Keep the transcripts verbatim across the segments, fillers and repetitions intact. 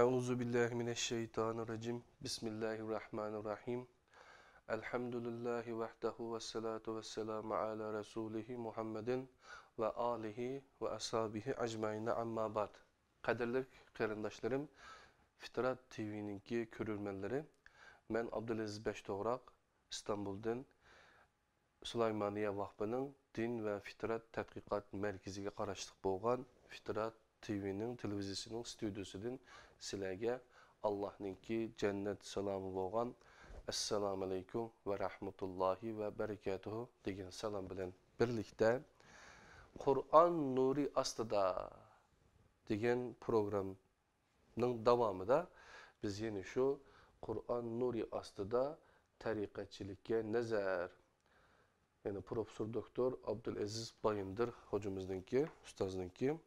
أعوذ بالله من الشيطان الرجيم. بسم الله الرحمن الرحيم. الحمد لله وحده والصلاة والسلام على رسوله محمد وآله وأصحابه أجمعين، أما بعد. قەدىرلىك قېرىنداشلىرىم، فىترات تىۋىنىڭكى كۆرۈرمەنلىرى، مەن ئابدۇلئەزىز بەشتوغراق، ئىستانبۇلدىن. سۇلايمانىيە ۋاقپىنىڭ دىن ۋە فىترەت تەتقىقات مەركىزىگە قاراشلىق بولغان فىترەت تىۋىنىڭ تېلېۋىزىيىسىنىڭ ستۇدىيىسىدىن سىلەرگە ئاللاھنىڭكى جەننەت سالامى بولغان «ئەسسالامۇئەلەيكۇم ۋە رەھمەتۇللاھى ۋە بەرىكاتۇھۇ» دېگەن سالام بىلەن بىرلىكتە، «قۇرئان نۇرى ئاستىدا» دېگەن پروگرامما نىڭ داۋامىدا بىز يەنە شۇ «قۇرئان نۇرى ئاستىدا تەرىقەتچىلىككە نەزەر»، يەنى پروفېسسور دوكتور ئابدۇلئەزىز بايىندىر خوجىمىزنىڭكى، ئۇستازنىڭكى،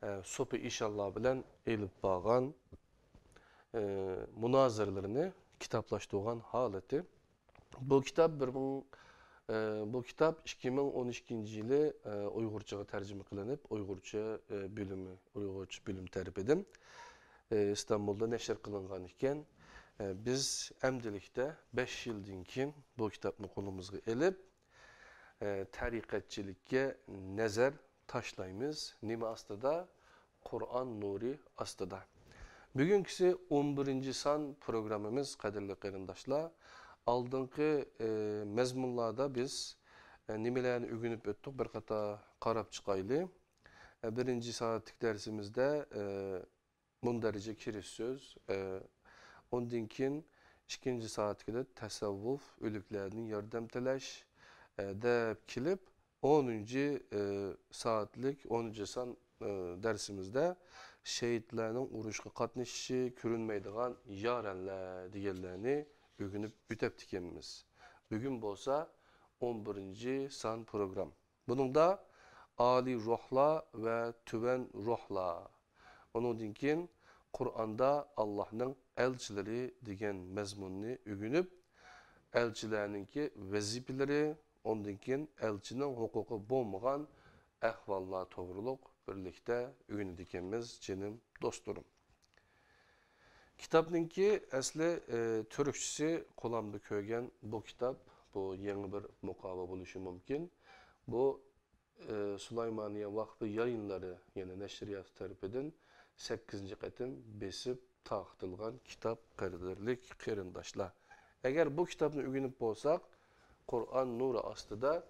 ئە، سوپى ئىشانلار بىلەن ئېلىپ بارغان، ئە، مۇنازىرىلىرىنى كىتابلاشتۇرغان ھالىتى. بۇ كىتاب بىر مىڭ، ئە، بۇ كىتاب ئىككى مىڭ ئون ئىككىنچى يىلى، ئە، ئۇيغۇرچىغا تەرجىمە قىلىنىپ، ئۇيغۇرچە، ئە، بۆلۈمى، ئۇيغۇرچە بۆلۈم تەرىپىدىن، ئە، ئىستانبۇلدا نەشر قىلىنغان ئىكەن. ئە، بىز ئەمدىلىكتە بەش يىلدىن كېيىن بۇ كىتابنى قولىمىزغا ئېلىپ، ئە، تەرىقەتچىلىككە نەزەر تاشلايمىز. نېمە ئاستىدا؟ قۇرئان نۇرى ئاستىدا. بۈگۈنكىسى ئون بىرىنچى سان پروگراممىمىز، قەدىرلىك قېرىنداشلار. ئالدىنقى، ئى، مەزمۇنلاردا بىز، ئى، نېمىلەرنى ئۆگىنىپ ئۆتتۇق، بىر قاتار قاراپ چىقايلى. ئى، بىرىنچى سائەتلىك دەرسىمىزدە، ئى، مۇندەرىجە كىرىش سۆز، ئى، ئۇندىن كېيىن ئىككىنچى سائەتلىكىدە تەسەۋۋۇپ، ئۆلۈكلەردىن ياردەم تىلەش، ئى، دەپ كېلىپ، ئونىنچى، ئى، سائەتلىك، ئونىنچى سان، ئى، دەرسىمىزدە شېھىتلەرنىڭ ئۇرۇشقا قاتنىشىشى، كۆرۈنمەيدىغان يارەنلەر دېگەنلەرنى ئۆگىنىپ ئۆتەپتىكەنمىز. بۈگۈن بولسا ئون بىرىنچى سان پروگرام. بۇنىڭدا ئالىي روھلار ۋە تۆۋەن روھلار، ئۇنىڭدىن كېيىن قۇرئاندا ئاللاھنىڭ ئەلچىلىرى دېگەن مەزمۇننى ئۆگىنىپ، ئەلچىلەرنىڭكى ۋەزىپىلىرى، ئۇندىن كېيىن ئەلچىنىڭ ھوقۇقى بولمىغان ئەھۋاللار توغرۇلۇق بىرلىكتە ئۆگىنىدىكەنمىز، جېنىم دوستلىرىم. كىتابنىڭكى ئەسلى، ئى، تۈركچىسى قولامدا كۆرگەن بۇ كىتاب، بۇ يېڭى بىر مۇقاۋا بولۇشى مۇمكىن. بۇ، ئى، سۇلايمانىيە ۋاقپى يايىنلىرى، يەنى نەشرىياتى تەرىپىدىن سەككىزىنچى قېتىم بېسىپ تارقىتىلغان كىتاب، قەدىرلىك قېرىنداشلار. ئەگەر بۇ كىتابنى ئۆگىنىپ بولساق، «قۇرئان نۇرى ئاستىدا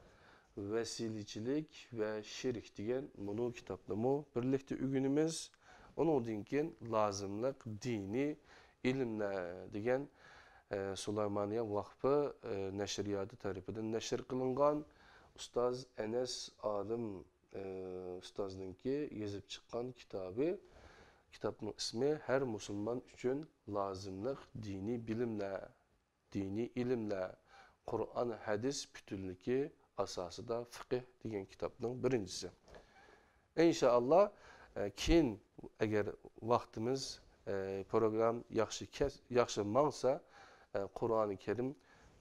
ۋەسىلىچىلىك ۋە شېرىك» دېگەن مۇنۇ كىتابنىمۇ بىرلىكتە ئۆگىنىمىز. ئۇنىڭدىن كېيىن «لازىملىق دىنىي ئىلىملەر» دېگەن، ئە، سۇلايمانىيە ۋاقپى، ئە، نەشرىياتى تەرىپىدىن نەشر قىلىنغان ئۇستاز ئەنەس ئالىم، ئە، ئۇستازنىڭكى يېزىپ چىققان كىتابى. كىتابنىڭ ئىسمى «ھەر مۇسۇلمان ئۈچۈن لازىملىق دىنىي بىلىملەر». دىنىي ئىلىملەر، قۇرئان، ھەدىس پۈتۈنلۈكى ئاساسىدا فىقىھ دېگەن كىتابنىڭ بىرىنچىسى. ئىنشائاللا، ئە، كېيىن ئەگەر ۋاقتىمىز، ئە، پروگرام ياخشى كەس-، ياخشى ماڭسا، ئە، قۇرئانى كەرىم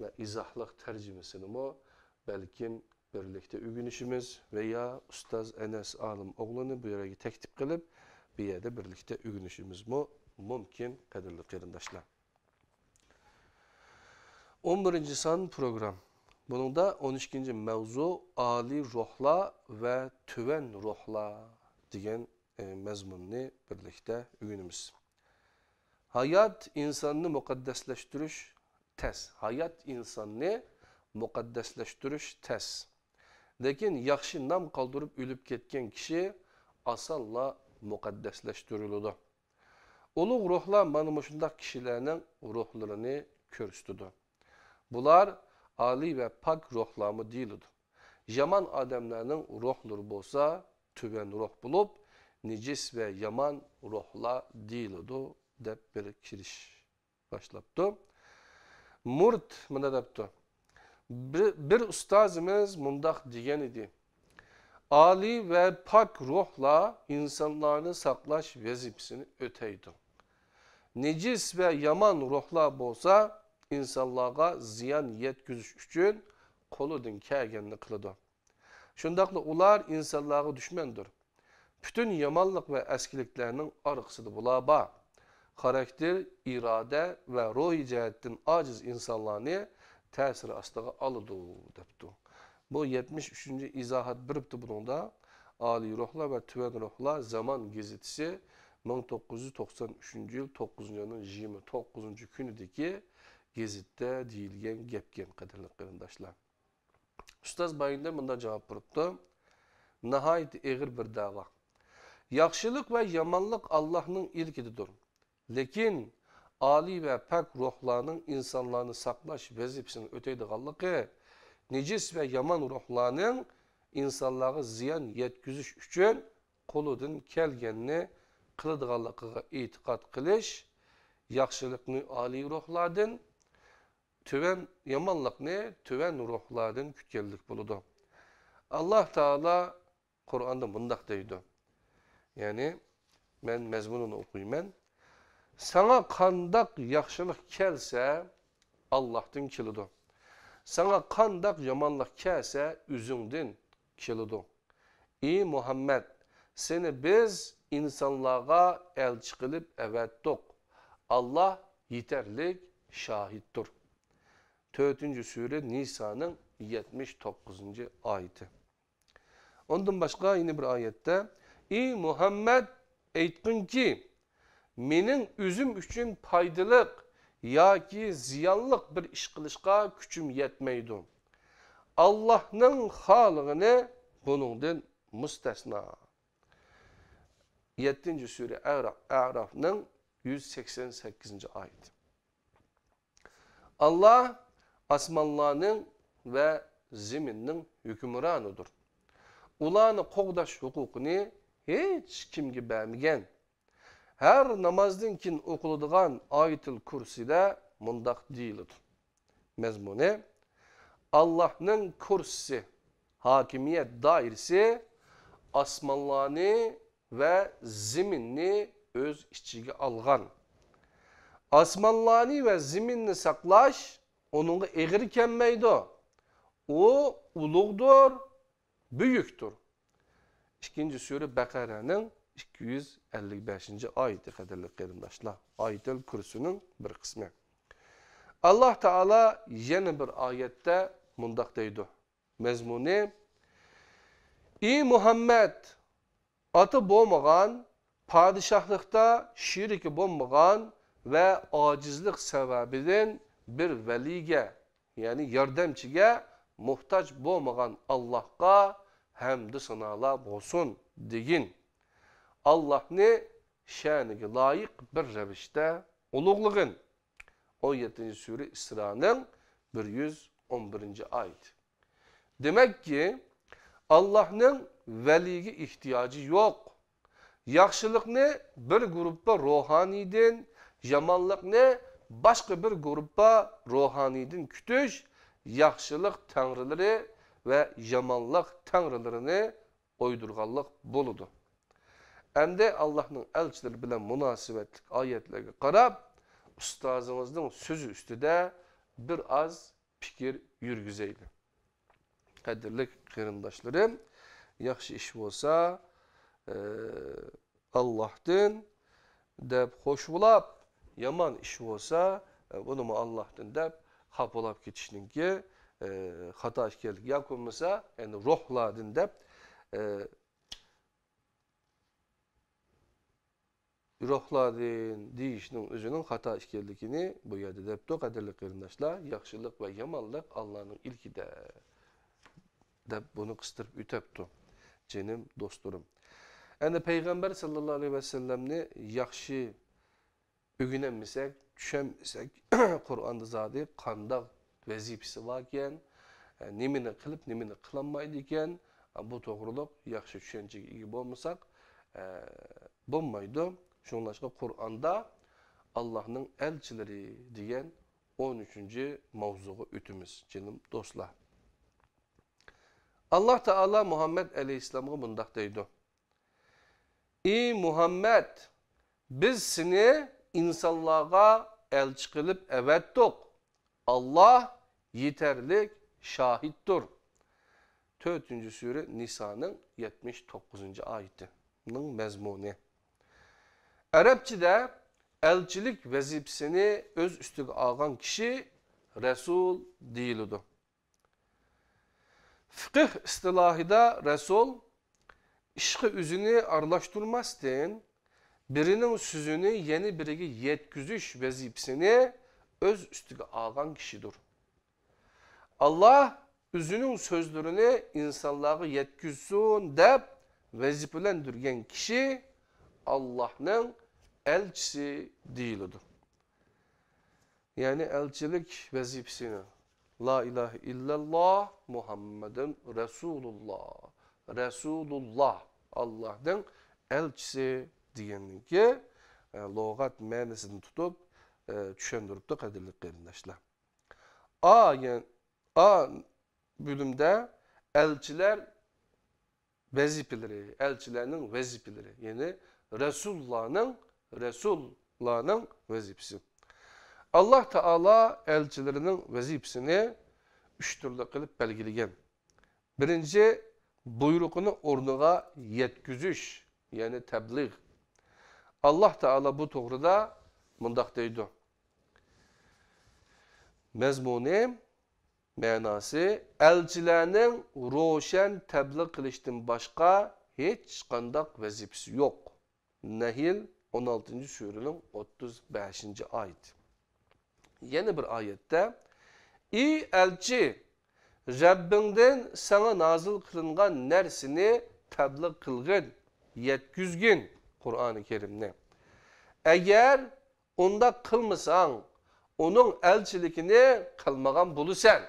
ۋە ئىزاھلىق تەرجىمىسىنىمۇ بەلكىم بىرلىكتە ئۆگىنىشىمىز ۋە يا ئۇستاز ئەنەس ئالىم ئوغلىنى بۇ يەرگە تەكلىپ قىلىپ، بۇ يەردە بىرلىكتە ئۆگىنىشىمىزمۇ مۇمكىن، قەدىرلىك قېرىنداشلار. ئون بىرىنچى سان پروگرام. بۇنىڭدا ئون ئىككىنچى مەۋزۇ «ئالىي روھلار ۋە تۆۋەن روھلار» دېگەن، ئى، مەزمۇننى بىرلىكتە ئۆگىنىمىز. ھايات ئىنساننى مۇقەددەسلەشتۈرۈش تەس. ھايات ئىنساننى مۇقەددەسلەشتۈرۈش تەس. لېكىن ياخشى نام قالدۇرۇپ ئۆلۈپ كەتكەن كىشى ئاسانلا مۇقەددەسلەشتۈرۈلىدۇ. ئۇلۇغ روھلار مانا مۇشۇنداق كىشىلەرنىڭ روھلىرىنى كۆرسىتىدۇ. بۇلار ئالىي ۋە پاك روھلارمۇ دېيىلىدۇ. يامان ئادەملەرنىڭ روھلىرى بولسا تۆۋەن روھ بولۇپ، نىجىس ۋە يامان روھلار دېيىلىدۇ، دەپ بىر كىرىش باشلاپتۇ. مۇرىت مۇنداق دەپتۇ: بىر، بىر ئۇستازىمىز مۇنداق دېگەن ئىدى، ئالىي ۋە پاك روھلار ئىنسانلارنى ساقلاش ۋەزىپىسىنى ئۆتەيدۇ. نىجىس ۋە يامان روھلار بولسا ئىنسانلارغا زىيان يەتكۈزۈش ئۈچۈن قولىدىن كەلگەننى قىلىدۇ. شۇنداقلا ئۇلار ئىنسانلارغا دۈشمەندۇر. پۈتۈن يامانلىق ۋە ئەسكىلىكلەرنىڭ ئارقىسىدا بۇلار بار. خاراكتېر، ئىرادە ۋە روھىي جەھەتتىن ئاجىز ئىنسانلارنى تەسىرى ئاستىغا ئالىدۇ، دەپتۇ. بۇ يەتمىش ئۈچىنچى ئىزاھات بېرىپتۇ بۇنىڭدا. ئالىي روھلار ۋە تۆۋەن روھلار زامان گېزىتىسى مىڭ توققۇز يۈز توقسان ئۈچىنچى يىل توققۇزىنچى ئاينىڭ يىگىرمە توققۇزىنچى كۈنىدىكى گېزىتتە دېيىلگەن گەپكەن، قەدىرلىك قېرىنداشلار. ئۇستاز بايىندىن مۇنداق جاۋاب بېرىپتۇ، ناھايىتى ئېغىر بىر دەۋا. ياخشىلىق ۋە يامانلىق ئاللاھنىڭ ئىلكىدىدۇر. لېكىن ئالىي ۋە پاك روھلارنىڭ ئىنسانلارنى ساقلاش ۋەزىپىسىنى ئۆتەيدىغانلىقى، نىجىس ۋە يامان روھلارنىڭ ئىنسانلارغا زىيان يەتكۈزۈش ئۈچۈن قولىدىن كەلگەننى قىلىدىغانلىقىغا ئېتىقاد قىلىش، ياخشىلىقنى ئالىي روھلاردىن، تۆۋەن، يامانلىقنى تۆۋەن روھلاردىن كۈتكەنلىك بولىدۇ. ئاللاھ تائالا قۇرئاندا مۇنداق دەيدۇ. يەنى، مەن مەزمۇنىنى ئوقۇيمەن. ساڭا قانداق ياخشىلىق كەلسە، ئاللاھتىن كېلىدۇ. ساڭا قانداق يامانلىق كەلسە، ئۆزۈڭدىن كېلىدۇ. ئى مۇھەممەد، سېنى بىز ئىنسانلارغا ئەلچى قىلىپ ئەۋەتتۇق. ئاللاھ يېتەرلىك شاھىتتۇر. تۆتىنچى سۈرە نىسانىڭ يەتمىش توققۇزىنچى ئايىتى. ئۇندىن باشقا يەنە بىر ئايەتتە، ئى مۇھەممەد، ئېيتقىنكى، مېنىڭ ئۆزۈم ئۈچۈن پايدىلىق ياكى زىيانلىق بىر ئىش قىلىشقا كۈچۈم يەتمەيدۇ. ئاللاھنىڭ خالىغىنى بۇنىڭدىن مۇستەسنا. يەتتىنچى سۈرە ئەرا-، ئەرافنىڭ يۈز سەكسەن سەككىزىنچى ئايىتى. ئاللاھ ئاسمانلارنىڭ ۋە زېمىننىڭ ھۆكۈمرانىدۇر. ئۇلارنى قوغداش ھوقۇقىنى ھېچ كىمگە بەرمىگەن. ھەر نامازدىن كېيىن ئوقۇلىدىغان ئايەتۇل كۇرسىدە مۇنداق دېيىلىدۇ. مەزمۇنى، ئاللاھنىڭ كۇرسىسى، ھاكىمىيەت دائىرىسى، ئاسمانلارنى ۋە زېمىننى ئۆز ئىچىگە ئالغان. ئاسمانلارنى ۋە زېمىننى ساقلاش ئۇنىڭغا ئېغىر كەلمەيدۇ. ئۇ ئۇلۇغدۇر، بۈيۈكتۇر. ئىككىنچى سۈرە بەقەرەنىڭ ئىككى يۈز ئەللىك بەشىنچى ئايىتى، قەدىرلىك قېرىنداشلار. ئايەتۇل كۇرسىنىڭ بىر قىسمى. ئاللاھ تائالا يەنە بىر ئايەتتە مۇنداق دەيدۇ. مەزمۇنى، ئى مۇھەممەد، ئاتا بولمىغان، پادىشاھلىقتا شېرىكى بولمىغان ۋە ئاجىزلىق سەۋەبىدىن بىر ۋەلىگە، يەنى ياردەمچىگە موھتاج بولمىغان ئاللاھقا ھەمدۇ سانالار بولسۇن دېگىن. ئاللاھنى شەنىگە لايىق بىر رەۋىشتە ئۇلۇغلىغىن. ئون يەتتىنچى سۈرە ئىسرانىڭ بىر يۈز ئون بىرىنچى ئايىتى. دېمەككى، ئاللاھنىڭ ۋەلىگە ئېھتىياجى يوق. ياخشىلىقنى بىر گۇرۇپپا روھانىيدىن، يامانلىقنى باشقا بىر گۇرۇپپا روھانىيدىن كۈتۈش ياخشىلىق تەڭرىلىرى ۋە يامانلىق تەڭرىلىرىنى ئويدۇرغانلىق بولىدۇ. ئەمدى ئاللاھنىڭ ئەلچىلىرى بىلەن مۇناسىۋەتلىك ئايەتلەرگە قاراپ، ئۇستازىڭىزنىڭ سۆزى ئۈستىدە بىر ئاز پىكىر يۈرگۈزەيلى. قەدىرلىك قېرىنداشلىرىم، ياخشى ئىش بولسا، ئە، ئاللاھتىن دەپ خوش بولاپ، يامان ئىش بولسا، ئە، بۇنىمۇ ئاللاھتىن دەپ خاپا بولاپ كېتىشنىڭكى، ئە، خاتا ئىكەنلىكى، ياكى بولمىسا، يەنى روھلاردىن دەپ، ئە، روھلاردىن دېيىشنىڭ ئۆزىنىڭ خاتا ئىكەنلىكىنى بۇ يەردە دەپتۇ، قەدىرلىك قېرىنداشلار. ياخشىلىق ۋە يامانلىق ئاللانىڭ ئىلكىدە، دەپ بۇنى قىستۇرۇپ ئۆتەپتۇ، جېنىم دوستلىرىم. ئەنە پەيغەمبەر ساللاللاھۇ ئەلەيھى ۋەسەللەمنى ياخشى ئۆگىنەلمىسەك، چۈشەنمىسەك، قۇرئاندا زادى قانداق ۋەزىپىسى باركەن، نېمىنى قىلىپ، نېمىنى قىلالمايدىكەن، بۇ توغرۇلۇق ياخشى چۈشەنچىگە ئىگە بولمىساق، بولمايدۇ. شۇڭلاشقا قۇرئاندا ئاللاھنىڭ ئەلچىلىرى دېگەن ئون ئۈچىنچى ماۋزۇغا ئۆتىمىز، جېنىم دوستلار. ئاللاھ تائالا مۇھەممەد ئەلەيھىسسالامغا مۇنداق دەيدۇ: ئى مۇھەممەد، بىز سېنى ئىنسانلارغا ئەلچى قىلىپ ئەۋەتتۇق. ئاللاھ يېتەرلىك شاھىتتۇر. تۆتىنچى سۈرە نىسانىڭ يەتمىش توققۇزىنچى ئايىتىنىڭ مەزمۇنى. ئەرەبچىدە ئەلچىلىك ۋەزىپىسىنى ئۆز ئۈستىگە ئالغان كىشى رەسۇل دېيىلىدۇ. فىقىھ ئىستىلاھىدا رەسۇل ئىشقا ئۆزىنى ئارىلاشتۇرماستىن، بىرىنىڭ سۆزىنى يەنە بىرىگە يەتكۈزۈش ۋەزىپىسىنى ئۆز ئۈستىگە ئالغان كىشىدۇر. ئاللاھ ئۆزىنىڭ سۆزلىرىنى ئىنسانلارغا يەتكۈزسۇن دەپ ۋەزىپىلەندۈرگەن كىشى ئاللاھنىڭ ئەلچىسى دېيىلىدۇ. يەنى ئەلچىلىك ۋەزىپىسىنى، لا ئىلاھە ئىللەللاھ مۇھەممەدۇن رەسۇلۇللاھ، رەسۇلۇللاھ، ئاللاھنىڭ ئەلچىسى دېگەننىڭكى، ئە، لۇغەت مەنىسىدىن تۇتۇپ، ئە، چۈشەندۈرۈپتۇ، قەدىرلىك قېرىنداشلار. ئا، يەن-، ئا بۆلۈمدە ئەلچىلەر ۋەزىپىلىرى، ئەلچىلەرنىڭ ۋەزىپىلىرى، يەنى رەسۇللارنىڭ، رەسۇللارنىڭ ۋەزىپىسى. ئاللاھ تائالا ئەلچىلىرىنىڭ ۋەزىپىسىنى ئۈچ تۈرلۈك قىلىپ بەلگىلىگەن. بىرىنچى، بۇيرۇقىنى ئورنىغا يەتكۈزۈش، يەنى تەبلىغ. ئاللاھ تائالا بۇ توغرىدا مۇنداق دەيدۇ. مەزمۇنى، مەناسى، ئەلچىلەرنىڭ روشەن تەبلىغ قىلىشتىن باشقا ھېچقانداق ۋەزىپىسى يوق. نەھل، ئون ئالتىنچى سۈرىنىڭ ئوتتۇز بەشىنچى ئايىتى. يەنە بىر ئايەتتە، ئى ئەلچى، رەببىڭدىن ساڭا نازىل قىلىنغان نەرسىنى تەبلىغ قىلغىن، يەتكۈزگىن قۇرئانى كەرىمنى. ئەگەر ئۇنداق قىلمىساڭ، ئۇنىڭ ئەلچىلىكىنى قىلمىغان بولىسەن.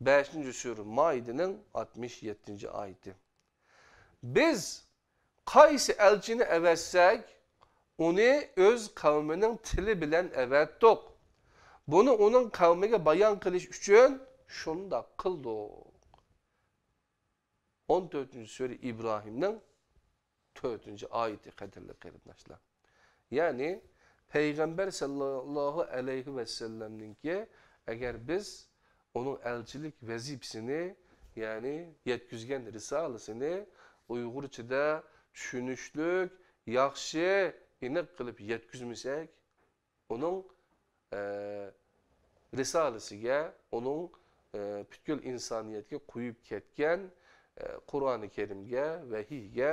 بەشىنچى سۈرە مائىدىنىڭ ئاتمىش يەتتىنچى ئايىتى. بىز قايسى ئەلچىنى ئەۋەتسەك، ئۇنى ئۆز قەۋمىنىڭ تىلى بىلەن ئەۋەتتۇق. بۇنى ئۇنىڭ قەۋمىگە بايان قىلىش ئۈچۈن شۇنداق قىلدۇق. ئون تۆتىنچى سۈرە ئىبراھىمنىڭ تۆتىنچى ئايىتى، قەدىرلىك قېرىنداشلار. يەنى پەيغەمبەر ساللاللاھۇ ئەلەيھى ۋەسەللەمنىڭكى، ئەگەر بىز ئۇنىڭ ئەلچىلىك ۋەزىپىسىنى، يەنى يەتكۈزگەن رىسالىسىنى ئۇيغۇرچىدا چۈشىنىشلىك، ياخشى، ئېنىق قىلىپ يەتكۈزمىسەك، ئۇنىڭ، ئە، رىسالىسىگە، ئۇنىڭ، ئە، پۈتكۈل ئىنسانىيەتكە قويۇپ كەتكەن، ئە، قۇرئانى كەرىمگە، ۋەھىيگە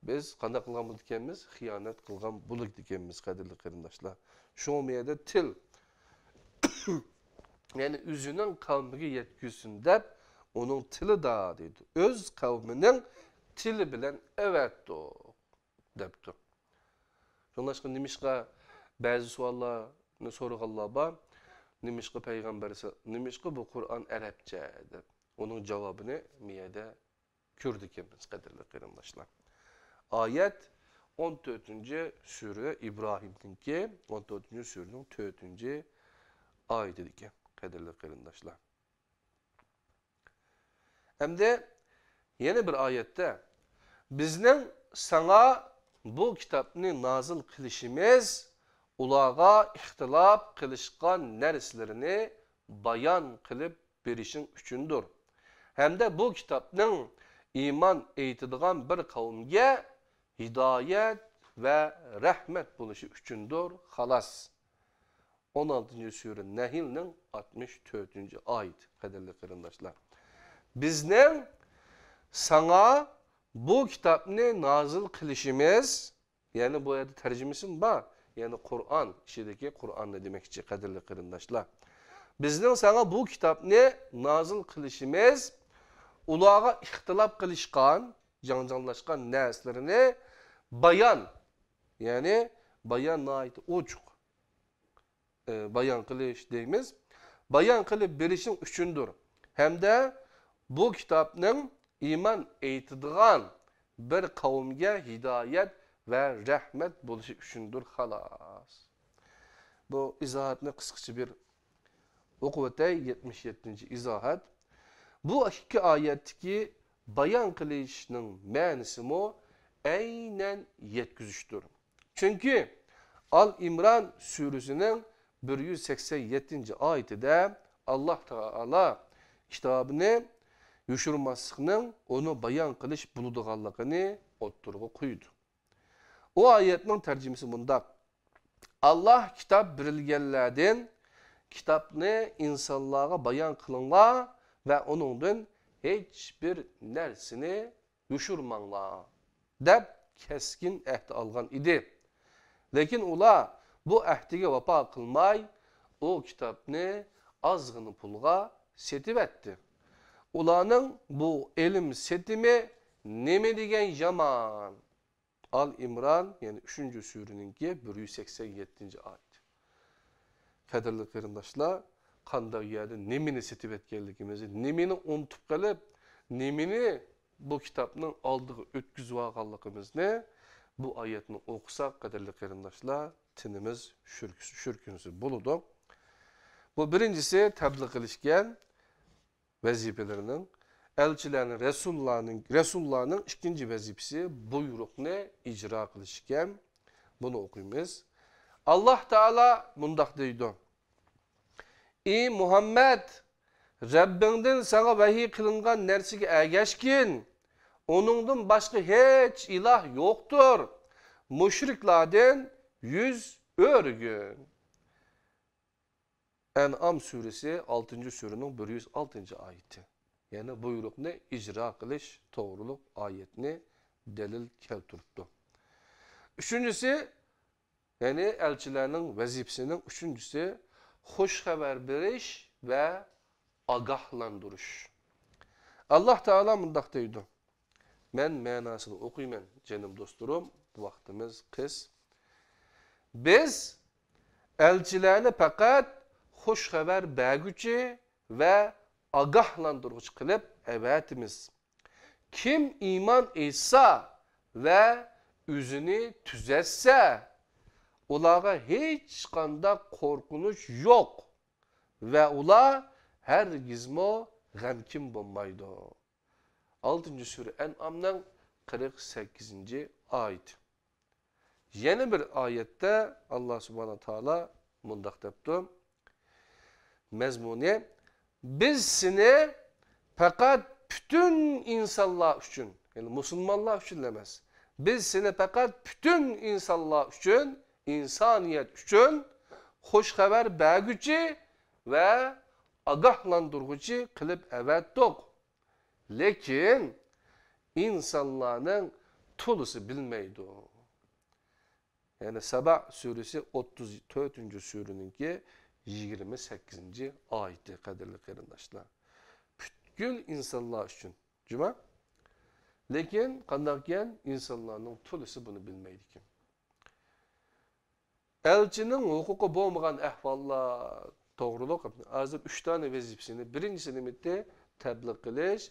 بىز قانداق قىلغان بولىدىكەنمىز؟ خىيانەت قىلغان بولىدىكەنمىز، قەدىرلىك قېرىنداشلار. شۇڭا بۇ يەردە تىل، يەنى ئۆزىنىڭ قەۋمىگە يەتكۈزسۇن دەپ، ئۇنىڭ تىلىدا دەيدۇ. ئۆز قەۋمىنىڭ تىلى بىلەن ئەۋەتتۇق دەپتۇ. شۇڭلاشقا نېمىشقا بەزى سوئاللارنى سورىغانلار بار، نېمىشقا پەيغەمبەر، نېمىشقا بۇ قۇرئان ئەرەبچە دەپ. ئۇنىڭ جاۋابىنى مۇ يەردە كۆردىكەنمىز، قەدىرلىك قېرىنداشلار. ئايەت ئون تۆتىنچى سۈرە ئىبراھىمنىڭكى، ئون تۆتىنچى سۈرىنىڭ تۆتىنچى ئايىتىدىكەن، قەدىرلىك قېرىنداشلار. ئەمدى يەنە بىر ئايەتتە، بىزنىڭ ساڭا بۇ كىتابنى نازىل قىلىشىمىز ئۇلارغا ئىختىلاپ قىلىشقان نەرسىلىرىنى بايان قىلىپ بېرىشىڭ ئۈچۈندۇر. ھەمدە بۇ كىتابنىڭ ئىمان ئېيتىدىغان بىر قەۋمگە ھىدايەت ۋە رەھمەت بولۇشى ئۈچۈندۇر، خالاس. ئون ئالتىنچى سۈرە نەھلنىڭ ئاتمىش تۆتىنچى ئايىتى، قەدىرلىك قېرىنداشلار. بىزنىڭ ساڭا بۇ كىتابنى نازىل قىلىشىمىز، يەنى بۇ يەردە تەرجىمىسىمۇ بار، يەنى قۇرئان ئىچىدىكى قۇرئاننى دېمەكچى، قەدىرلىك قېرىنداشلار. بىزنىڭ ساڭا بۇ كىتابنى نازىل قىلىشىمىز ئۇلارغا ئىختىلاپ قىلىشقان، جاڭجاڭلاشقان نەرسىلىرىنى بايان، يەنى بايان ناھايىتى ئوچۇق، ئى، بايان قىلىش دەيمىز. بايان قىلىپ بېرىشىڭ ئۈچۈندۇر. ھەمدە بۇ كىتابنىڭ ئىمان ئېيتىدىغان بىر قەۋمگە ھىدايەت ۋە رەھمەت بولۇشى ئۈچۈندۇر، خالاس. بۇ ئىزاھاتنى قىسقىچە بىر ئوقۇۋەتەي، يەتمىش يەتتىنچى ئىزاھات. بۇ ئىككى ئايەتتىكى بايان قىلىشنىڭ مەنىسىمۇ ئەينەن يەتكۈزۈشتۇر. چۈنكى ئال ئىمران سۈرىسىنىڭ بىر يۈز سەكسەن يەتتىنچى ئايىتىدە ئاللاھ تائالا كىتابىنى يوشۇرماسلىقنىڭ ئۇنى بايان قىلىش بولىدىغانلىقىنى ئوتتۇرىغا قويىدۇ. ئۇ ئايەتنىڭ تەرجىمىسى مۇنداق: ئاللاھ كىتاب بېرىلگەنلەردىن كىتابنى ئىنسانلارغا بايان قىلىڭلار ۋە ئۇنىڭدىن ھېچبىر نەرسىنى يوشۇرماڭلار، دەپ كەسكىن ئەھدە ئالغان ئىدى. لېكىن ئۇلار بۇ ئەھدىگە ۋاپا قىلماي، ئۇ كىتابنى ئازغىنە پۇلغا سېتىۋەتتى. ئۇلارنىڭ بۇ ئېلىم سېتىمى نېمە دېگەن يامان! ئال ئىمران، يەنى ئۈچىنچى سۈرىنىڭكى بىر يۈز سەكسەن يەتتىنچى ئايەت. قەدىرلىك قېرىنداشلار، قانداق يەردە نېمىنى سېتىۋەتكەنلىكىمىزنى، نېمىنى ئۇنتۇپ قېلىپ، نېمىنى بۇ كىتابنىڭ ئالدىغا ئۆتكۈزۈۋالغانلىقىمىزنى بۇ ئايەتنى ئوقۇساق، قەدىرلىك قېرىنداشلار، تېنىمىز شۈركۈسى-، شۈركۈنسە بولىدۇ. بۇ بىرىنچىسى، تەبلىغ قىلىشكەن ۋەزىپىلىرىنىڭ، ئەلچىلەرنىڭ، رەسۇللارنىڭ، رەسۇللارنىڭ ئىككىنچى ۋەزىپىسى بۇيرۇقنى ئىجرا قىلىش ئىكەن. بۇنى ئوقۇيمىز. ئاللاھ تائالا مۇنداق دەيدۇ: ئى مۇھەممەد، رەببىڭدىن ساڭا ۋەھىي قىلىنغان نەرسىگە ئەگەشكىن، ئۇنىڭدىن باشقا ھېچ ئىلاھ يوقتۇر. مۇشرىكلاردىن يۈز ئۆرۈگۈن. ئەنئام سۈرىسى، ئالتىنچى سۈرىنىڭ بىر يۈز ئالتىنچى ئايىتى. يەنى بۇيرۇقنى ئىجرا قىلىش توغرۇلۇق ئايەتنى دەلىل كەلتۈرۈپتۇ. ئۈچىنچىسى، يەنى ئەلچىلەرنىڭ ۋەزىپىسىنىڭ ئۈچىنچىسى، خۇش خەۋەر بېرىش ۋە ئاگاھلاندۇرۇش. ئاللاھ تائالا مۇنداق دەيدۇ. مەن مەناسىنى ئوقۇيمەن، جېنىم دوستلىرىم، ۋاقتىمىز قىس. بىز ئەلچىلەرنى پەقەت خۇش خەۋەر بەرگۈچى ۋە ئاگاھلاندۇرغۇچى قىلىپ ئەۋەتىمىز. كىم ئىمان ئېيتسا ۋە ئۆزىنى تۈزەتسە، ئۇلارغا ھېچقانداق قورقۇنچ يوق ۋە ئۇلار ھەرگىزمۇ غەمكىن بولمايدۇ. ئالتىنچى سۈرە ئەنئامنىڭ قىرىق سەككىزىنچى ئايىتى. يەنە بىر ئايەتتە ئاللاھ سۇبھانەھۇ ۋە تائالا مۇنداق دەپتۇ. مەزمۇنى، بىز سېنى پەقەت پۈتۈن ئىنسانلار ئۈچۈن، يەنى مۇسۇلمانلار ئۈچۈن ئەمەس، بىز سېنى پەقەت پۈتۈن ئىنسانلار ئۈچۈن، ئىنسانىيەت ئۈچۈن خۇش خەۋەر بەرگۈچى ۋە ئاگاھلاندۇرغۇچى قىلىپ ئەۋەتتۇق. لېكىن ئىنسانلارنىڭ تولىسى بىلمەيدۇ. يەنى سەبە سۈرىسى ئوتتۇز تۆتىنچى سۈرىنىڭكى يىگىرمە سەككىزىنچى ئايىتى، قەدىرلىك قېرىنداشلار. پۈتكۈل ئىنسانلار ئۈچۈن. جۇما؟ لېكىن قانداقكەن، ئىنسانلارنىڭ تولىسى بۇنى بىلمەيدىكەن. ئەلچىنىڭ ھوقۇقى بولمىغان ئەھۋاللار توغرۇلۇق ھازىر ئۈچ دانە ۋەزىپىسىنى، بىرىنچىسى نېمىتى؟ تەبلىغ قىلىش،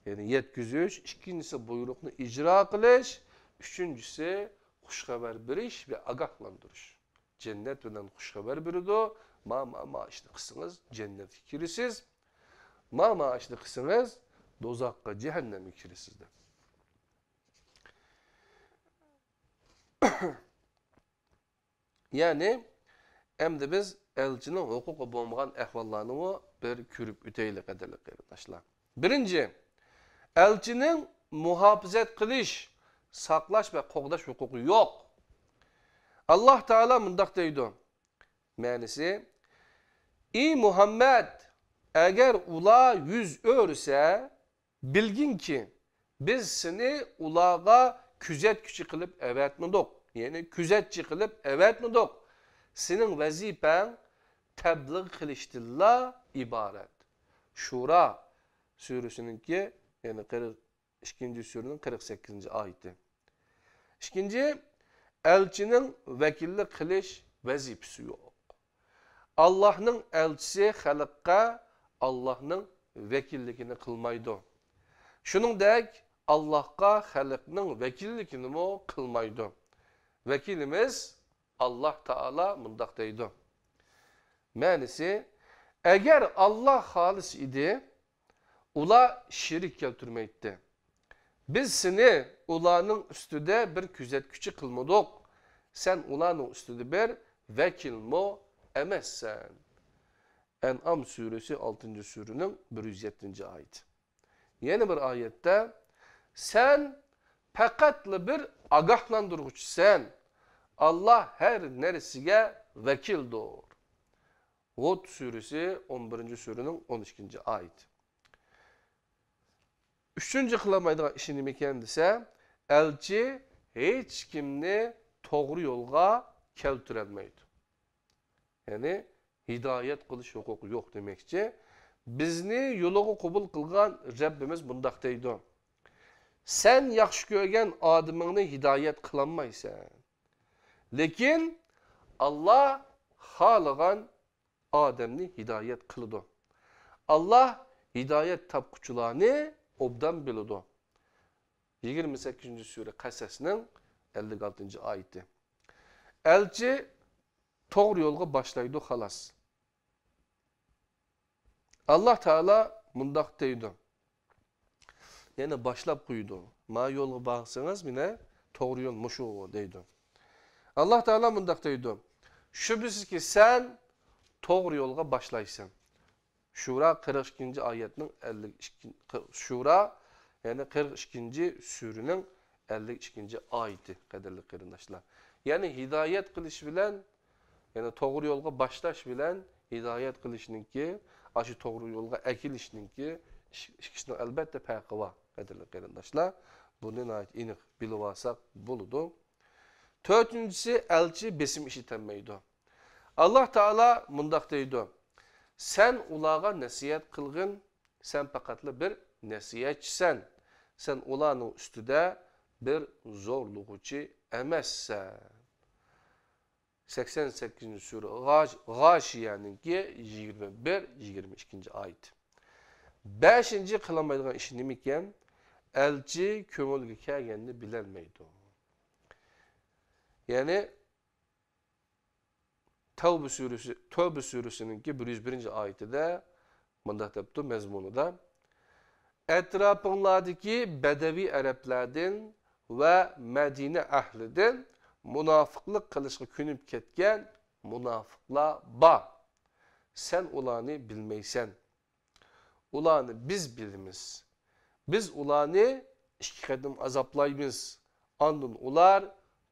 يەنى يەتكۈزۈش، ئىككىنچىسى بۇيرۇقنى ئىجرا قىلىش، ئۈچىنچىسى خۇش خەۋەر بېرىش ۋە ئاگاھلاندۇرۇش. جەننەت بىلەن خۇش خەۋەر بېرىدۇ، ما، ما، ما ئىشنى قىلسىڭىز جەننەتكە كىرىسىز، ما، ما ئىشنى قىلسىڭىز دوزاخقا، جەھەننەمگە كىرىسىز دەپ. يەنى، ئەمدى بىز ئەلچىنىڭ ھوقۇقى بولمىغان ئەھۋاللارنىمۇ بىر كۆرۈپ ئۆتەيلى، قەدىرلىك قېرىنداشلار. بىرىنچى، ئەلچىنىڭ مۇھاپىزەت قىلىش، ساقلاش ۋە قوغداش ھوقۇقى يوق. ئاللاھ تائالا مۇنداق دەيدۇ، مەنىسى، ئى مۇھەممەد، ئەگەر ئۇلار يۈز ئۆرۈسە، بىلگىنكى، بىز سېنى ئۇلارغا كۆزەتكۈچى قىلىپ ئەۋەتمىدۇق، يەنى كۆزەتچى قىلىپ ئەۋەتمىدۇق. سېنىڭ ۋەزىپەڭ تەبلىغ قىلىشتىنلا ئىبارەت. شۇرا سۈرىسىنىڭكى، يەنى قىرىق، ئىككىنچى سۈرىنىڭ قىرىق سەككىزىنچى ئايىتى. ئىككىنچى، ئەلچىنىڭ ۋەكىللىك قىلىش ۋەزىپىسى يوق. ئاللاھنىڭ ئەلچىسى خەلققە ئاللاھنىڭ ۋەكىللىكىنى قىلمايدۇ. شۇنىڭدەك ئاللاھقا خەلقنىڭ ۋەكىللىكىنىمۇ قىلمايدۇ. ۋەكىلىمىز ئاللاھ تائالا مۇنداق دەيدۇ. مەنىسى، ئەگەر ئاللاھ خالىسا ئىدى، ئۇلار شېرىك كەلتۈرمەيتتى. بىز سېنى ئۇلارنىڭ ئۈستىدە بىر كۆزەتكۈچى قىلمىدۇق. سەن ئۇلارنىڭ ئۈستىدە بىر ۋەكىلمۇ ئەمەسسەن. ئەنئام سۈرىسى، ئالتىنچى سۈرىنىڭ بىر يۈز يەتتىنچى ئايىتى. يەنە بىر ئايەتتە، سەن پەقەتلا بىر ئاگاھلاندۇرغۇچىسەن. ئاللاھ ھەر نەرسىگە ۋەكىلدۇر. ھۇد سۈرىسى، ئون بىرىنچى سۈرىنىڭ ئون ئىككىنچى ئايىتى. ئۈچىنچى قىلالمايدىغان ئىشى نېمىكەن دېسە، ئەلچى ھېچكىمنى توغرا يولغا كەلتۈرەلمەيدۇ. يەنى ھىدايەت قىلىش ھوقۇقى يوق دېمەكچى. بىزنى يولىغا قوبۇل قىلغان رەببىمىز مۇنداق دەيدۇ: سەن ياخشى كۆرگەن ئادىمىڭنى ھىدايەت قىلالمايسەن. لېكىن ئاللاھ خالىغان ئادەمنى ھىدايەت قىلىدۇ. ئاللاھ ھىدايەت تاپقۇچىلارنى ئوبدان بىلىدۇ. يىگىرمە سەككىزىنچى سۈرە قەسەسنىڭ ئەللىك ئالتىنچى ئايىتى. ئەلچى توغرا يولغا باشلايدۇ، خالاس. ئاللاھ تائالا مۇنداق دەيدۇ. يەنى باشلاپ قويىدۇ. ما يولغا بارسىڭىز، مانا توغرا يول مۇشۇ دەيدۇ. ئاللاھ تائالا مۇنداق دەيدۇ. شۈبھىسىزكى، سەن توغرا يولغا باشلايسەن. شۇرا قىرىق ئىككىنچى ئايەتنىڭ ئەللىك ئىككى، شۇرا، يەنى قىرىق ئىككىنچى سۈرىنىڭ ئەللىك ئىككىنچى ئايىتى، قەدىرلىك قېرىنداشلار. يەنى ھىدايەت قىلىش بىلەن، يەنى توغرا يولغا باشلاش بىلەن ھىدايەت قىلىشنىڭكى، ئاشۇ توغرا يولغا ئەكېلىشنىڭكى ئىش-، ئىككىسىنىڭ ئەلبەتتە پەرقى بار، قەدىرلىك قېرىنداشلار. بۇنى ناھايىتى ئېنىق بىلىۋالساق بولىدۇ. تۆتىنچىسى، ئەلچى بېسىم ئىشلىتەلمەيدۇ. ئاللاھ تائالا مۇنداق دەيدۇ، سەن ئۇلارغا نەسىھەت قىلغىن، سەن پەقەتلا بىر نەسىھەتچىسەن. سەن ئۇلارنىڭ ئۈستىدە بىر زورلىغۇچى ئەمەسسەن. سەكسەن سەككىزىنچى سۈرە غاش-، غاشىيەنىڭكى يىگىرمە بىر، يىگىرمە ئىككىنچى ئايىتى. بەشىنچى قىلالمايدىغان ئىشى نېمىكەن؟ ئەلچى كۆڭۈلگە كەلگەننى بىلەلمەيدۇ. يەنى تەۋبە سۈرىسى، تەۋبە سۈرىسىنىڭكى بىر يۈز بىرىنچى ئايىتىدە مۇنداق دەپتۇ مەزمۇنىدا، ئەتراپىڭلاردىكى بەدەۋىي ئەرەبلەردىن ۋە مەدىنە ئەھلىدىن مۇناپىقلىق قىلىشقا كۆنۈپ كەتكەن مۇناپىقلار بار. سەن ئۇلارنى بىلمەيسەن. ئۇلارنى بىز بىلىمىز. بىز ئۇلارنى ئىككى قېتىم ئازابلايمىز. ئاندىن ئۇلار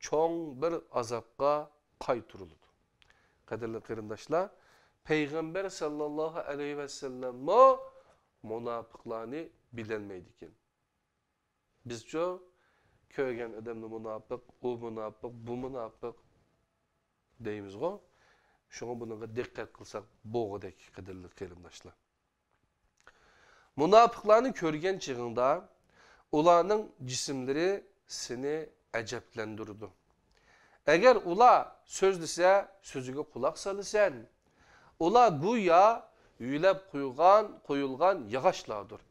چوڭ بىر ئازابقا قايتۇرۇلىدۇ. قەدىرلىك قېرىنداشلار، پەيغەمبەر ساللاللاھۇ ئەلەيھى ۋەسەللەممۇ مۇناپىقلارنى بىلەلمەيدىكەن. بىزچۇ كۆرگەن ئادەمنى مۇناپىق، ئۇ مۇناپىق، بۇ مۇناپىق دەيمىزغۇ. شۇڭا بۇنىڭغا دىققەت قىلساق بولغۇدەك، قەدىرلىك قېرىنداشلار. مۇناپىقلارنى كۆرگەن چېغىڭدا، ئۇلارنىڭ جىسىملىرى سېنى ئەجەبلەندۈرىدۇ. ئەگەر ئۇلار سۆزلىسە، سۆزىگە قۇلاق سالىسەن. ئۇلار گويا يۆلەپ قويغان، قويۇلغان ياغاچلاردۇر.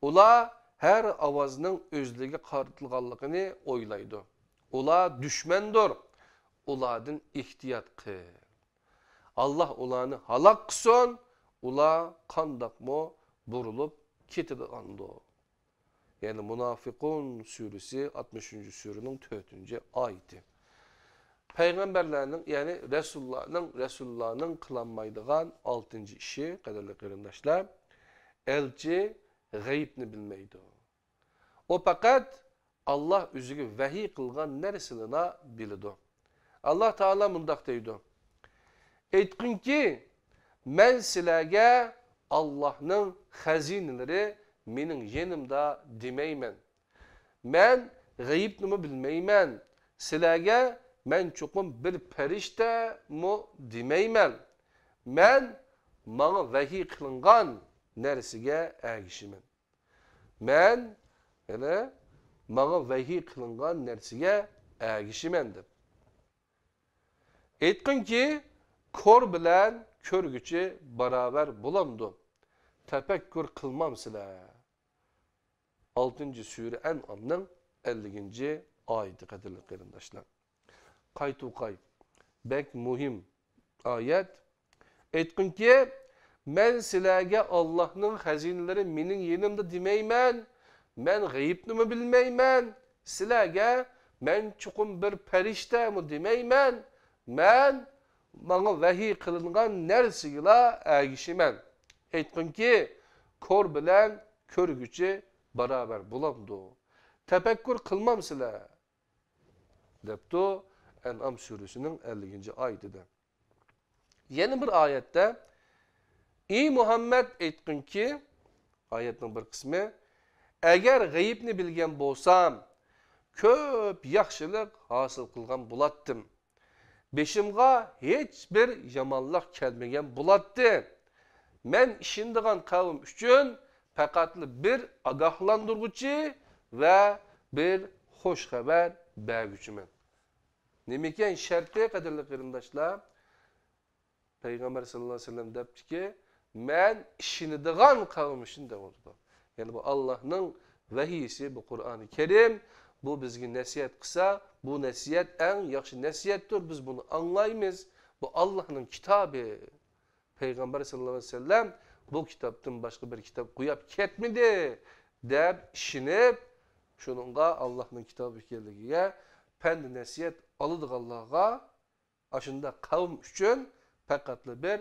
ئۇلار ھەر ئاۋازنىڭ ئۆزلىرىگە قارىتىلغانلىقىنى ئويلايدۇ. ئۇلار دۈشمەندۇر. ئۇلاردىن ئېھتىيات قىل. ئاللاھ ئۇلارنى ھالاك قىلسۇن، ئۇلار قانداقمۇ بۇرۇلۇپ كېتىدىغاندۇ؟ يەنى مۇنافىقۇن سۈرىسى، ئاتمىشىنچى سۈرىنىڭ تۆتىنچى ئايىتى. پەيغەمبەرلەرنىڭ، يەنى رەسۇللارنىڭ، رەسۇللارنىڭ قىلالمايدىغان ئالتىنچى ئىشى، قەدىرلىك قېرىنداشلار، ئەلچى غەيىبنى بىلمەيدۇ. ئۇ پەقەت ئاللاھ ئۆزىگە ۋەھىي قىلغان نەرسىلىلا بىلىدۇ. ئاللاھ تائالا مۇنداق دەيدۇ، ئېيتقىنكى، مەن سىلەرگە ئاللاھنىڭ خەزىنىلىرى مېنىڭ يېنىمدا دېمەيمەن. مەن غەيىبنىمۇ بىلمەيمەن. سىلەرگە مەن چوقۇم بىر پەرىشتەمۇ دېمەيمەن. مەن ماڭا ۋەھىي قىلىنغان نەرسىگە ئەگىشىمەن. مەن، يەنى، ماڭا ۋەھىي قىلىنغان نەرسىگە ئەگىشىمەن دەپ. ئېيتقىنكى، كور بىلەن كۆرگۈچى باراۋەر بولامدۇ؟ تەپەككۇر قىلمامسىلەر؟ ئالتىنچى سۈرە ئەنئامنىڭ ئەللىكىنچى ئايىتى، قەدىرلىك قېرىنداشلار. قايتىۋقاي، بەك مۇھىم ئايەت. ئېيتقىنكى، مەن سىلەرگە ئاللاھنىڭ خەزىنىلىرى مېنىڭ يېنىمدا دېمەيمەن، مەن غەيىبنىمۇ بىلمەيمەن، سىلەرگە مەن چوقۇم بىر پەرىشتەمۇ دېمەيمەن، مەن ماڭا ۋەھىي قىلىنغان نەرسىگىلا ئەگىشىمەن. ئېيتقىنكى، كور بىلەن كۆرگۈچى باراۋەر بولامدۇ؟ تەپەككۇر قىلمامسىلەر؟ دەپتۇ. ئەنئام سۈرىسىنىڭ ئەللىكىنچى ئايىتىدە. يەنە بىر ئايەتتە، ئى مۇھەممەد، ئېيتقىنكى، ئايەتنىڭ بىر قىسمى، ئەگەر غەيىبنى بىلگەن بولسام، كۆپ ياخشىلىق ھاسىل قىلغان بولاتتىم. بېشىمغا ھېچبىر يامانلىق كەلمىگەن بولاتتى. مەن ئىشىنىدىغان قەۋم ئۈچۈن پەقەتلا بىر ئاگاھلاندۇرغۇچى ۋە بىر خۇش خەۋەر بەرگۈچىمەن. نېمىكەن شەرتى، قەدىرلىك قېرىنداشلار؟ پەيغەمبەر سەللەللاھۇ ئەلەيھى ۋەسەللەم دەپتىكى، مەن ئىشىنىدىغان قەۋم ئۈچۈن دەۋاتىدۇ. يەنى بۇ ئاللاھنىڭ ۋەھىيسى، بۇ قۇرئانى كەرىم، بۇ بىزگە نەسىھەت قىلسا، بۇ نەسىھەت ئەڭ ياخشى نەسىھەتتۇر، بىز بۇنى ئاڭلايمىز. بۇ ئاللاھنىڭ كىتابى. پەيغەمبەر سەللەللاھۇ ئەلەيھى ۋەسەللەم بۇ كىتابتىن باشقا بىر كىتاب قويۇپ كەتمىدى، دەپ ئىشىنىپ، شۇنىڭغا ئاللاھنىڭ كىتابى ئىكەنلىكىگە پەند نەسىھەت ئالىدىغانلارغا، ئاشۇنداق قەۋم ئۈچۈن پەقەتلا بىر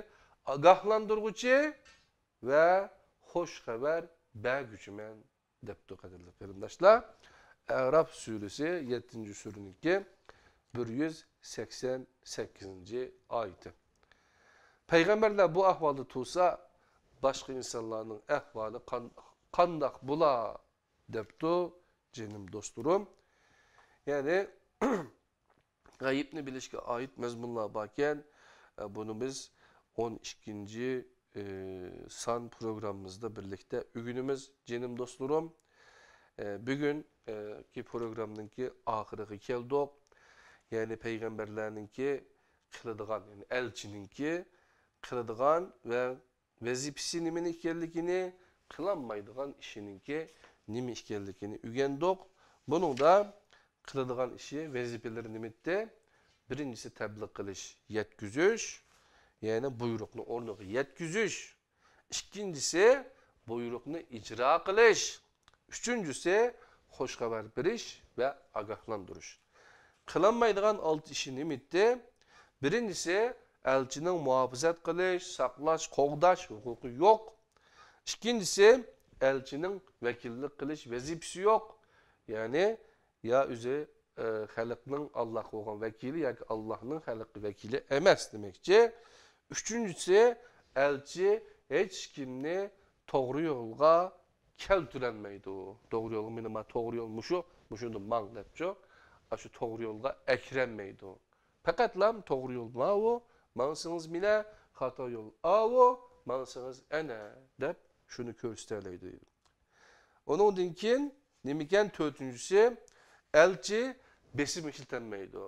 ئاگاھلاندۇرغۇچى ۋە خۇش خەۋەر بەرگۈچىمەن، دەپتۇ، قەدىرلىك قېرىنداشلار. ئەراف سۈرىسى، يەتتىنچى سۈرىنىڭكى بىر يۈز سەكسەن سەككىزىنچى ئايىتى. پەيغەمبەرلەر بۇ ئەھۋالدا تۇرسا، باشقا ئىنسانلارنىڭ ئەھۋالى قان-، قانداق بولا؟ دەپتۇ، جېنىم دوستلىرىم. يەنى، غەيىبنى بىلىشكە ئائىت مەزمۇنلار باركەن، ئە، بۇنى بىز ئون ئىككىنچى، ئى، سان پروگراممىمىزدا بىرلىكتە ئۆگىنىمىز، جېنىم دوستلىرىم. ئە، بۈگۈن، ئە، كى پروگرامنىڭكى ئاخىرىغا كەلدۇق. يەنى پەيغەمبەرلەرنىڭكى قىلىدىغان، يەنى ئەلچىنىڭكى قىلىدىغان ۋە ۋەزىپىسى نېمىنى ئىكەنلىكىنى، قىلالمايدىغان ئىشىنىڭكى نېمە ئىكەنلىكىنى ئۆگەندۇق. بۇنىڭدا قىلىدىغان ئىشى، ۋەزىپىلىرى نېمىتتى؟ بىرىنچىسى تەبلىغ قىلىش، يەتكۈزۈش، يەنى بۇيرۇقنى ئورنىغا يەتكۈزۈش. ئىككىنچىسى بۇيرۇقنى ئىجرا قىلىش. ئۈچىنچىسى، خۇش خەۋەر بېرىش ۋە ئاگاھلاندۇرۇش. قىلالمايدىغان ئالتە ئىشى نېمىتتى؟ بىرىنچىسى، ئەلچىنىڭ مۇھاپىزەت قىلىش، ساقلاش، قوغداش ھوقۇقى يوق. ئىككىنچىسى، ئەلچىنىڭ ۋەكىللىك قىلىش ۋەزىپىسى يوق. يەنى، يا ئۆزى، ئە، خەلقنىڭ ئاللاھقا بولغان ۋەكىلى ياكى ئاللاھنىڭ خەلققە ۋەكىلى ئەمەس دېمەكچى. ئۈچىنچىسى، ئەلچى ھېچكىمنى توغرا يولغا كەلتۈرەلمەيدۇ. توغرا يولغا، مېنى ما توغرا يول مۇشۇ، مۇشۇندا ماڭ دەپچۇ. ئاشۇ توغرا يولغا ئەكىرەلمەيدۇ. پەقەتلا توغرا يول ماۋۇ، ماڭسىڭىز مىنە، خاتا يول ئاۋۇ، ماڭسىڭىز ئەنە دەپ شۇنى كۆرسىتەلەيدۇ. ئۇنىڭدىن كېيىن نېمىكەن تۆتىنچىسى، ئەلچى بېسىم ئىشلىتەلمەيدۇ.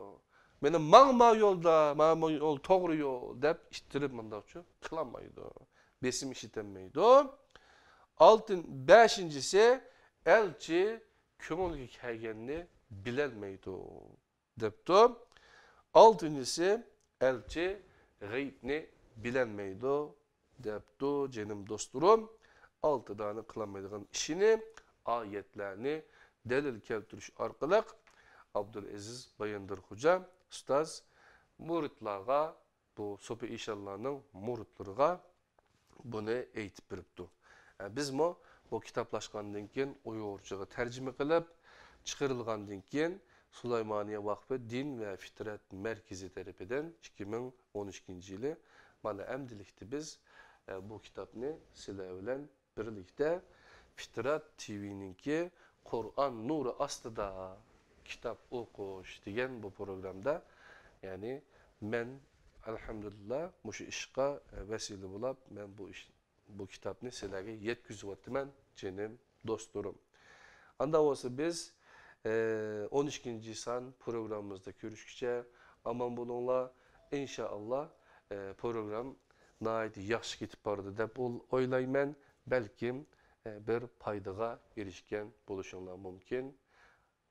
مېنى ماڭ ما يولدا، ما ما يول توغرا يول دەپ ئىتتىرىپ مۇنداقچۇ قىلالمايدۇ. بېسىم ئىشلىتەلمەيدۇ. ئالتىن-، بەشىنچىسى، ئەلچى كۆڭلىگە كەلگەننى بىلەلمەيدۇ، دەپتۇ. ئالتىنچىسى، ئەلچى غەيىبنى بىلەلمەيدۇ، دەپتۇ، جېنىم دوستلىرىم. ئالتە دانە قىلالمايدىغان ئىشىنى ئايەتلەرنى دەلىل كەلتۈرۈش ئارقىلىق ئابدۇلئەزىز بايىندىر خوجا ئۇستاز مۇرىتلارغا، بۇ سوپى ئىشانلارنىڭ مۇرىتلىرىغا بۇنى ئېيتىپ بېرىپتۇ. ئە، بىزمۇ بۇ كىتابلاشقاندىن كېيىن ئۇيغۇرچىغا تەرجىمە قىلىپ چىقىرىلغاندىن كېيىن، سۇلايمانىيە ۋەقپى دىن ۋە فىترەت مەركىزى تەرىپىدىن ئىككى مىڭ ئون ئىككىنچى يىلى، مانا، ئەمدىلىكتە بىز، ئە، بۇ كىتابنى سىلەر بىلەن بىرلىكتە فىترەت تىۋىنىڭكى قۇرئان نۇرى ئاستىدا كىتاب ئوقۇش دېگەن بۇ پروگرامدا، يەنى مەن، ئەلھەمدۇلىللا، مۇشۇ ئىشقا ۋەسىلە بولاپ، مەن بۇ ئىش، بۇ كىتابنى سىلەرگە يەتكۈزۈۋاتىمەن، جېنىم دوستلىرىم. ئاندا بولسا بىز، ئە، ئون ئىككىنچى سان پروگراممىمىزدا كۆرۈشكىچە ئامان بولۇڭلار. ئىنشائاللا، ئە، پروگرام ناھايىتى ياخشى كېتىپ بارىدۇ دەپ ئول-، ئويلايمەن. بەلكىم، ئە، بىر پايدىغا ئېرىشكەن بولۇشۇڭلار مۇمكىن.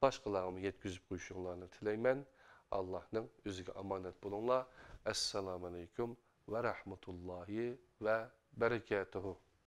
باشقىلارغىمۇ يەتكۈزۈپ قويۇشۇڭلارنى تىلەيمەن. ئاللاھنىڭ ئۆزىگە ئامانەت بولۇڭلار. ئەسسالامۇئەلەيكۇم ۋە رەھمەتۇللاھى ۋە بەرىكاتۇھۇ.